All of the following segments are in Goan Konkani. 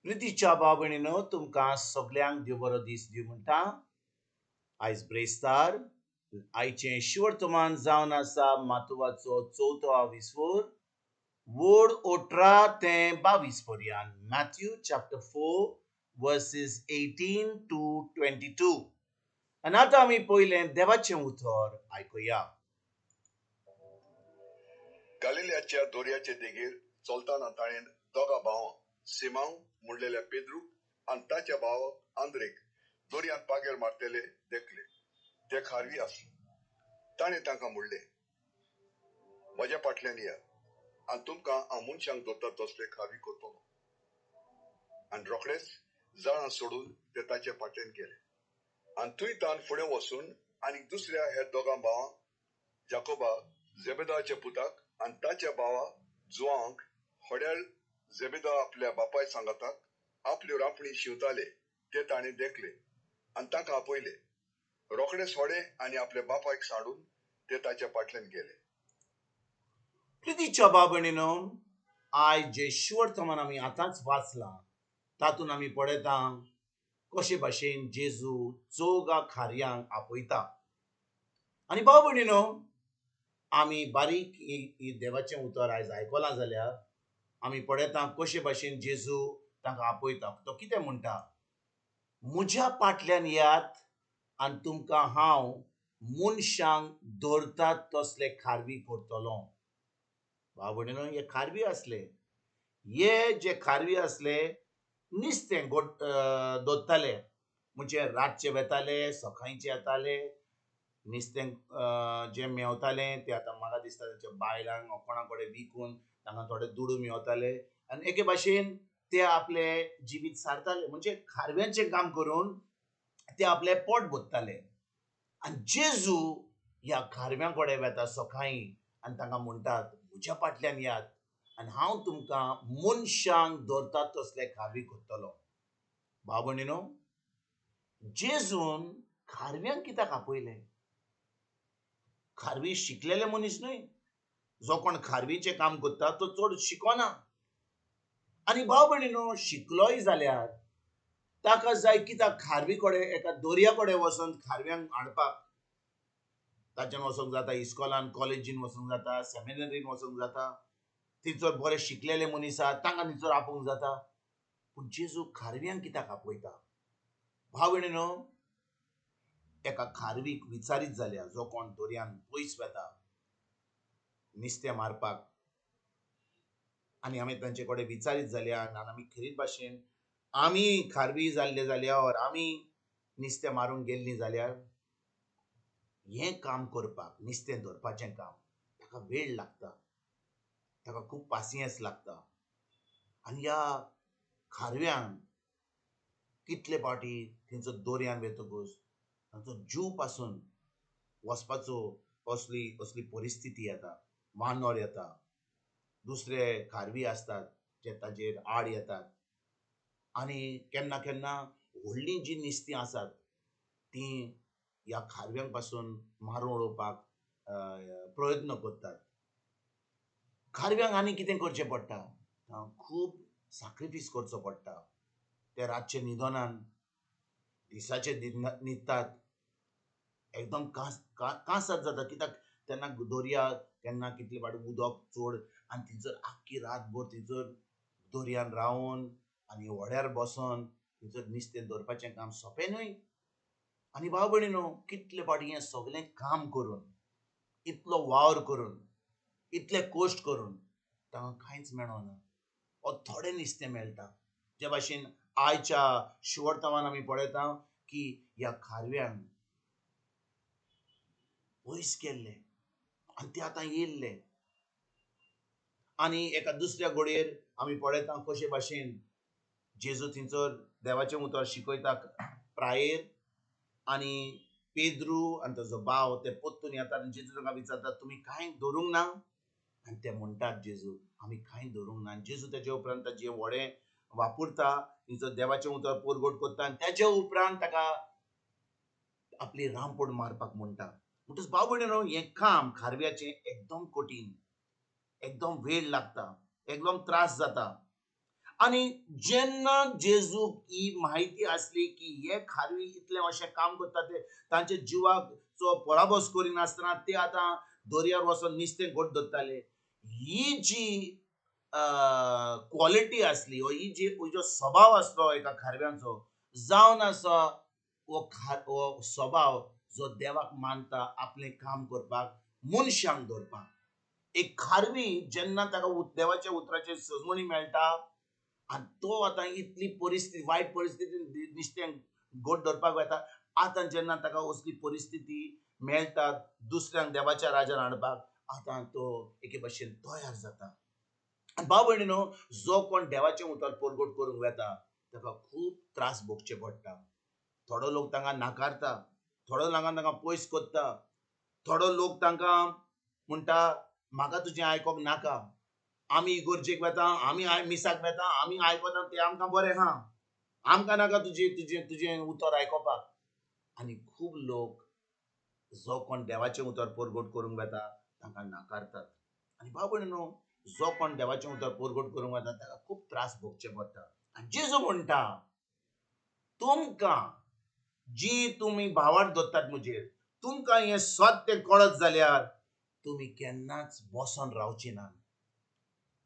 प्रितीच्या भाव भयणीनो, तुमकां सगल्यांक देव बरो दीस दिवं म्हणटा. आयज ब्रेस्तार, आयचें शिवर्तमान जावन आसा मातुवाचो चवथो आविस्वोर, वड 18 ते 22 पर्यंत. Matthew chapter 4 verses 18 to 22. आनी आतां आमी पयलें देवाचें उतर आयकुया. गालिलियाच्या दोरयाचे देगेर चलतना ताणें दोगा भावां, सिमांव म्हणलेल्या पेद्रूक आनी ताच्या भावाक आंद्रेक दोरयांत पागेर मारतले देखले. ते खारवी आसले. ताणें तांकां म्हणलें, म्हज्या फाटल्यान या आनी तुमकां हांव मनशांक धरता तसले खारवी करतलो. आनी रोखडेच जाळां सोडून ते ताच्या फाटल्यान गेले. आनी थंय तान फुडें वचून आनी दुसऱ्या हेर दोगां भावांक, जाकोबा जेबेदाच्या पुताक आनी ताच्या भावा जुवांक, होड्यार जेबेदा आपल्या बापाय सांगाताक आपल्यो रांपणी शिंवताले ते ताणें देखले आनी तांकां आपयले. रोखडेच होडे आनी आपल्या बापायक सांडून ते ताच्या फाटल्यान गेले. प्रितीच्या भाव भयणीनो, आयज जें शिवर्तमान आमी आतांच वाचलां तातूंत आमी पळयता कशे भाशेन जेजू चौगा खारयांक आपयता. आनी भाव भयणीनो, आमी बारीक ही देवाचें उतर आयज आयकलां जाल्यार आमी पळयता कशे भाशेन जेजू तांकां आपयता. तो कितें म्हणटा, म्हज्या फाटल्यान येयात आनी तुमकां हांव मनशांक धरतात तसले खारवी करतलो. भाव भयणीनो, हे खारवी आसले, हे जे खारवी आसले नुस्तें दोत्ताले, म्हणजे रातचे वेताले सकाळचे येताले, नुस्तें जें मेवतालें तें आतां म्हाका दिसता तांच्या बायलांक कोणा कडेन विकून तांकां थोडे दुडू मेवताले आनी एके भाशेन ते आपले जिवीत सारताले. म्हणजे खारव्यांचें काम करून ते आपलें पोट भरताले. आनी जेजू ह्या खारव्यां कडेन वेता सकाळीं आनी तांकां म्हणटात, म्हज्या फाटल्यान यात आनी हांव तुमकां मनशांक धरतात तसले खारवी करतलो. भाव भयणीनो, जेजून खारव्यांक कित्याक आपयलें? खारवी शिकलेले मनीस न्हय. जो कोण खारवीचें काम करता तो चड शिकोना. आनी भाव भयणीनो, शिकलोय जाल्यार ताका जाय कित्याक खारवी कडेन एका दर्या कडेन वचून खारव्यांक हाडपाक. ताच्यान वचोंक जाता इस्कॉलान, कॉलेजीन वचोंक जाता, सेमिनरीन वचोंक जाता, थंयसर बरे शिकलेले मनीस आसात तांकां थंयसर आपोवंक जाता. पूण जेजू खारव्यांक कित्याक आपयता? भाव भयणीनो, एका खारवीक विचारीत जाल्यार जो कोण दर्यान पयस वेता नुस्तें मारपाक, आनी आमी तांचे कडेन विचारीत जाल्यार आनी आमी खेरीत भाशेन आमी खारवी जाल्ले जाल्यार आमी नुस्तें मारूंक गेल्लीं जाल्यार हें काम करपाक, नुस्तें धरपाचें काम, ताका वेळ लागता, ताका खूब पासियेंस लागता. आनी ह्या खारव्यांक कितले फावटी थंयचो दर्यान वेतकूच तांचो जीव पासून वचपाचो असली असली परिस्थिती येता. वानर येता, दुसरे खारवी आसतात जे ताजेर आड येतात आनी केन्ना केन्ना व्हडलीं जीं नुस्तीं आसात तीं ह्या खारव्यांक पासून मारून उडोवपाक प्रयत्न करतात. खारव्यांक आनी कितें करचें पडटा, खूब साक्रिफीस करचो पडटा. ते रातचे न्हिदनात, दिसाचे न्हिदतात, एकदम कांसात जाता. कित्याक तेन्ना दर्या केन्ना कितले फावटी उदक चड आनी थंयसर आख्खी रातभर थंयसर दर्यान रावन आनी व्हड्यार बसोन थंयसर नुस्तें धरपाचें काम सोंपें न्हय. आनी भाव भयणीनो, कितले फावटी हें सगलें काम करून, इतलो वावर करून, इतले कश्ट करून तांकां कांयच मेळना, ओ थोडें नुस्तें मेळटा. जे भाशेन आयच्या शिवर्तमान आमी पळयता की ह्या खारव्यांक पयस केल्ले आनी ते आतां येयल्ले. आनी एका दुसऱ्या घडयेर आमी पळयता कशे भाशेन जेजू थंयसर देवाचें उतर शिकयता प्रायेर, आनी पेद्रू आनी ताजो भाव ते परतून येतात आनी जेजू तांकां विचारतात, तुमी कांय धरूंक ना? आनी ते म्हणटात, जेजू आमी कांय धरूंक ना. आनी जेजू तेजे उपरांत ताजें व्हडें वापरता, थंयसर देवाचें उतर परगट करता आनी तेजे उपरांत ताका आपली रामपोट मारपाक म्हणटा. म्हणटच भाव भयणीनो, हें काम खारव्याचें एकदम कठीण, एकदम वेळ लागता, एकदम त्रास जाता. आनी जेन्ना जेजूक ही म्हायती आसली की हे खारवी इतलें अशें काम करता, ते तांच्या जिवाचो पराभोस करिनासतना ते आतां दर्यार वचोन नुस्तें घट धरताले, ही जी क्वॉलिटी आसली वा ही जी जो स्वभाव आसलो एका खारव्यांचो जावन आसा हो स्वभाव जो देवाक मानता आपलें काम करपाक, मनशांक धरपाक. एक खारवी जेन्ना ताका देवाच्या उतराचेर सजमणी मेळटा आनी तो आतां इतली परिस्थिती, वायट परिस्थिती नुस्तें गोड धरपाक वता, आतां जेन्ना ताका असली परिस्थिती मेळटा दुसऱ्यांक देवाच्या राजान हाडपाक, आतां तो एके भशेन तयार जाता. आनी भाव भयणीनो, जो कोण देवाचें उतर परगट करूंक वता ताका खूब त्रास भोगचे पडटा. थोडो लोक तांकां नाकारता, थोडो लोकांक तांकां पयस करता, थोडो लोक तांकां म्हणटा म्हाका तुजें आयकोंक नाका, आमी इगोर्जेक वता, आमी मिसाक वता, आमी आयकता तें आमकां बरें आहा, आमकां नाका तुजें तुजें तुजें उतर आयकोपाक. आनी खूब लोक जो कोण देवाचें उतर परगट करूंक वता तांकां नाकारतात. आनी भाव भयणीनो, जो कोण देवाचें उतर परगट करूंक वता ताका खूब त्रास भोगचे पडटा. आनी जेजू म्हणटा तुमकां जी तुमी भावार्थ धरतात म्हजेर, तुमकां हें सत्य कळत जाल्यार तुमी केन्नाच बसोन रावची ना.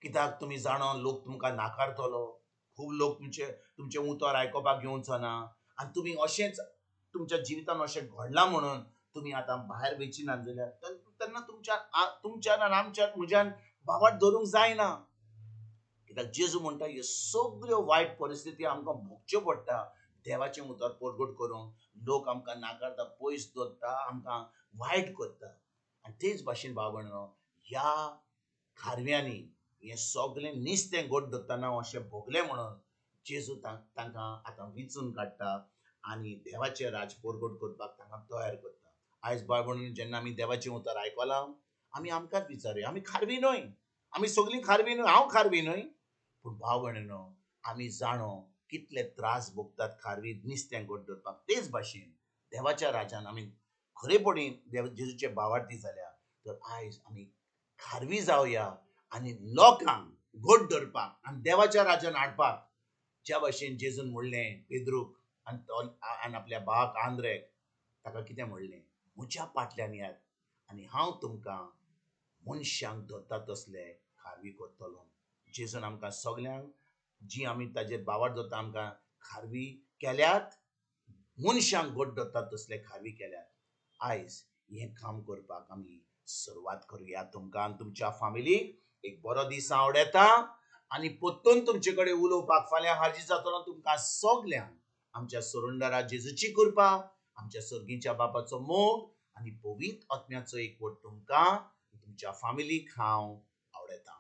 कित्याक तुमी जाणो लोक तुमकां नाकारतलो, खूब लोक तुमचे तुमचें उतर आयकोपाक येवचो ना आनी तुमी अशेंच तुमच्या जिवितान अशें घडलां म्हणून तुमी आतां भायर वयची ना जाल्यार तेन्ना तुमच्या तुमच्यान आनी आमच्यान म्हज्यान भावार्थ धरूंक जायना. कित्याक जेजू म्हणटा ह्यो सगल्यो वायट परिस्थिती आमकां भोगच्यो पडटा देवाचें उतर परगट करूंक. लोक आमकां नाकारता, पयस दवरता, आमकां वायट करता. आनी तेच भाशेन भाव भयणीनो, ह्या खारव्यांनी हें सगलें नुस्तें गोड धरतना अशें भोगलें म्हणून जेजू तांकां आतां विंचून काडटा आनी देवाचें राज परगट करपाक तांकां तयार करता. आयज भाव भयणीनो, जेन्ना आमी देवाचें उतर आयकलां आमी आमकांच विचारुया, आमी खारवी न्हय, आमी सगळीं खारवी न्हय, हांव खारवी न्हय, पूण भाव भयणीनो आमी जाणो कितले त्रास भोगतात खारवी नुस्तें गोड धरपाक. तेच भाशेन देवाच्या राजान आमी खरेपणी देव जेजूचे भावार्थी जाल्या तर आयज आमी खारवी जावया आनी लोकांक गोड धरपाक आनी देवाच्या राजान हाडपाक ज्या भाशेन जेजून म्हणलें पेद्रूक आनी आपल्या भावाक आंद्रेक, ताका कितें म्हणलें, म्हज्या फाटल्यान येयात आनी हांव तुमकां मनशांक धरता तसले खारवी करतलो. जेजून आमकां सगल्यांक जी आमी ताजेर भावार्थ धरता आमकां खारवी केल्यात, मनशांक गोड धरता तसले खारवी केल्यात. आयज हें काम करपाक आमी सुरवात करुया. तुमकां आनी तुमच्या फामिलीक एक बरो दीस आवडटा आनी परतून तुमचे कडेन उलोवपाक फाल्यां हाजीर जातलो. तुमकां सगल्यांक आमच्या सोरुंडारा जेजूची कृपा, आमच्या सर्गीच्या बापाचो मोग आनी पवित्र आत्म्याचो एकवट तुमकां तुमच्या फामिलीक हांव आवडटा.